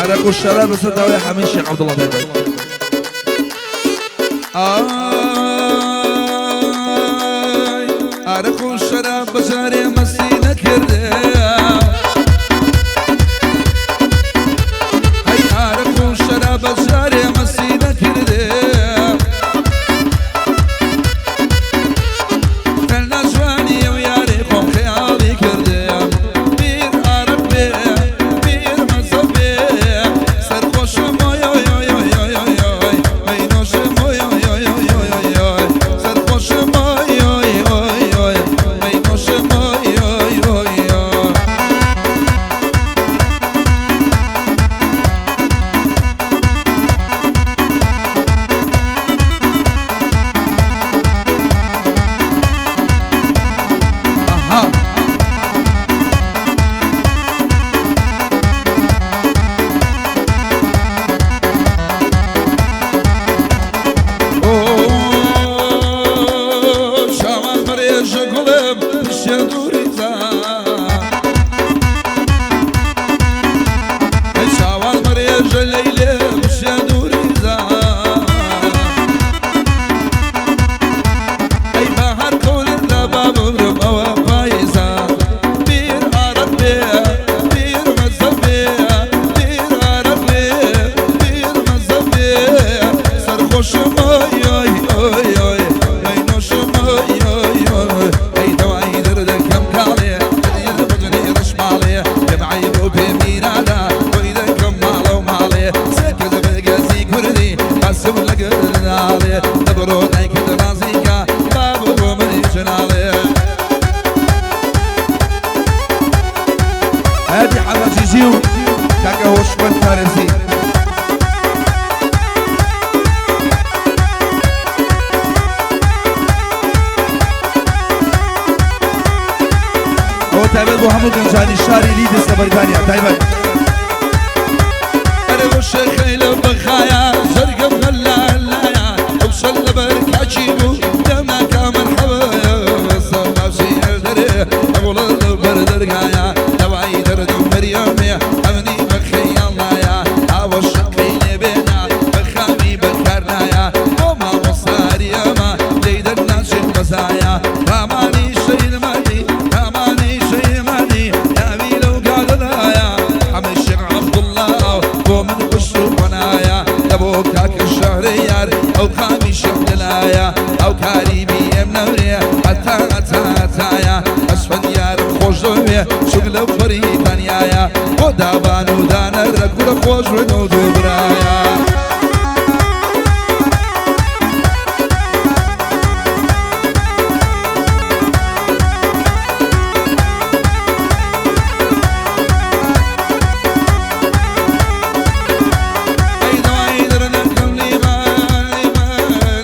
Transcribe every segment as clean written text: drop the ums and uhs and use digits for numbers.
عەرەق و شەراب لەسەر داوای حەمەی شێخ عەبدوڵڵا تایبەت. ئای ئارەق و شەراب بەجارێ مەستی نەکردێ، هەی ئارەق و شەراب بەجارێ مەستی نەکردێ، تەنها جوانی ئەو یارێ خۆم خەیاڵی کردێ. بیر ئارەق بێ بیر مەزە بێ، سەرخۆشم ئۆی ئۆی ئۆی ئۆی ئۆی ئۆی ئۆی، مەینۆشم ئۆی ئۆی ئۆی ئۆی ئۆی ئۆی ئۆی، سەرخۆشم ئۆی ئۆی ئۆی ئۆی، مەینۆشم ئۆی ئۆی ئۆی ئۆی. ئەها ئۆ چاوان بەڕێژە گوڵم پشتێن دووری زا، ئەی چاوان بەڕێژە لەیلێ پشتێن دووری زا، ئەی بە هەر قەولت لە با بمرم ئەوە پاییزە. بیر ئارەق بێ بیر مەزە بێ، بیر ئارەق بێ بیر مەزە بێ، سەرخۆشم ئۆی ئۆی ئۆی ئۆی، مەینۆشم ئۆی ئۆی ئۆی. ئەی دەوای دەردەکەم کاڵێ دنیە بەجنێ ڕەش ماڵێ، پێم عەیب و پێ میرادە بۆی دەکەم ماڵە و ماڵێ، سێ کەس بەگەزی کوردی باسم لەگەر ناڵێ، دەبڕۆ دایکت ڕازیکە بابە بۆ منی جناڵێ. هادی حەمەجیجی و کاکە هۆشمەند پارێزی. ئەوە تایبەت بۆ هەموو گەنجانی شاری لیدس لە بەریتانیا تایبەت. ئەرێ بۆ شێخەیلە بەخایە زەرگەم هەلا هەلایە، ئەو سەر لەبەر کاچی بوو دەمناکا مەرحەبە، سەماشی هەردەرێ ئەوڵە لەبەر دەرگایە، دەوای دەردم مەریەمێ ئەمنی بەخەیاڵنایە، ئاوە شەقەی لێبێنا بەخامی بەکارنایە، بۆ مامۆستاریەمە لێی دەرناچێت بەزایە، ڕامانی شەیرمانی ڕامانی شەیرمانی ناوی لەو گادەدایە، حەمەی شێخ عەبدوڵڵا بۆ من پشت و پەنایە، لە بۆ کاکە شەهرەیار ئەو خامی شێخ دلایە، ئەو کاری بیم نەورێ هەتا هەتا هەتایە، ئەسفەند یارم خۆش دەوێ چوک لە بەریتانیایە، بۆ دابان و دانەرە کوڕە خۆش بن و دوو برایە. ئەی دەوای دەردەکەم لیمە لیمە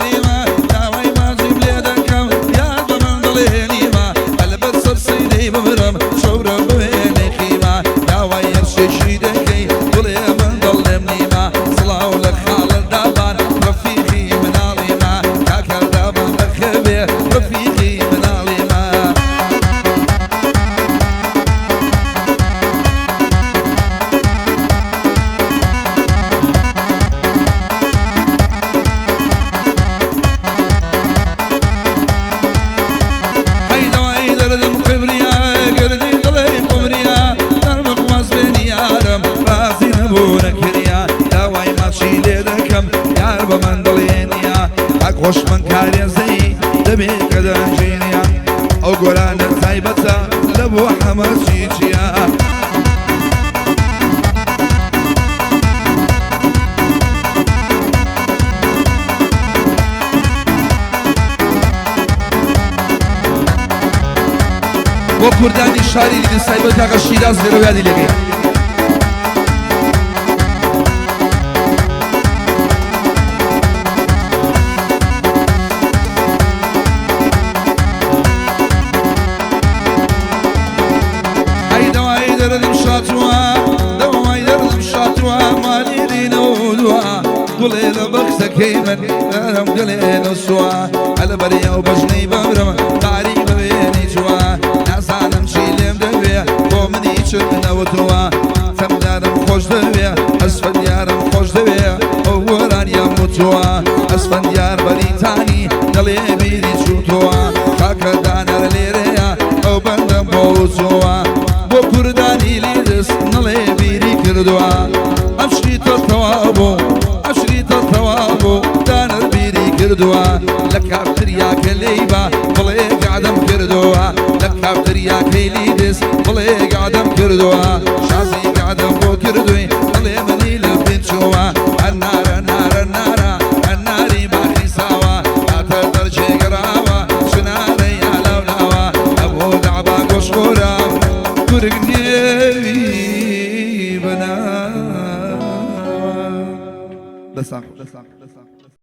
لیمە، داوای ماجیم لێ دەکەم یاد بە من دڵێ نیمە، ئەلبەت سەرسەیدەی بمرم شەورە بوێنێ خیمە، داوای هەرشێکی دەکەی گوڵێ من دڵێم نیمە، سڵاو لە خاڵە دابان ڕەفیقی مناڵیمە، کاکە دابان بەخێبێ ڕەفیقی مناڵیمە. هەی دەوای دەردم قبریا گردی دڵێ قمریا، دەرمە خواز بێنی یارم ڕازی نەبوو نەکریا، داوای ماچی لێ دەکەم یار بە من دڵێ نییە، کاک خۆشمن کارێزەی دەبێ کە دەنگینیە، ئەو گۆرانە تایبەتە لە بۆ حەمە چیچیە. بۆ کوردانی شاری لیدس تایبەت کاکە شیراز لێرە یادی لێکەی. ئەی دەوای دەردم شاتووە دەوای دەردم شاتووە، مالی دینەوە گوڵێ لە بەخسەکەی من دەرم گەلێ نووسووە، ئەلبەریە و بەژنەی بەمرم داری بەوێنی چووە، نازانم چی لێم دەوێ بۆ منی چ نەوتووە، چەمدارم خۆش دەوێ ئەس وتووە ئەسفەندیار بەریتانی دەڵێ بیری چووتەوە کاکە دانەر لێرەیە ئەو بەندەم بۆ وتووە بۆ کوردانی لیدس نەڵێ بیری کردووە ئەم شریتە تەواو بوو ئەم شریتە تەواو بوو دانەر بیری کردووە لە کافتریاکە لێی بە بڵێ گادەم کردووە لە کافتریاکەی لیدس بڵێ گادەم کردووە شازی گادەم بۆ کردووی دڵێ منی لە بینچووە ئەنارە نارە نارە ئەناری باخی ساوە هاتە دەرچێ گەڕاوە چنارە یالاولاوە ئەبۆ دەعبا گۆشخۆرە گورگ نێوی بەناوە. دەستان خۆش.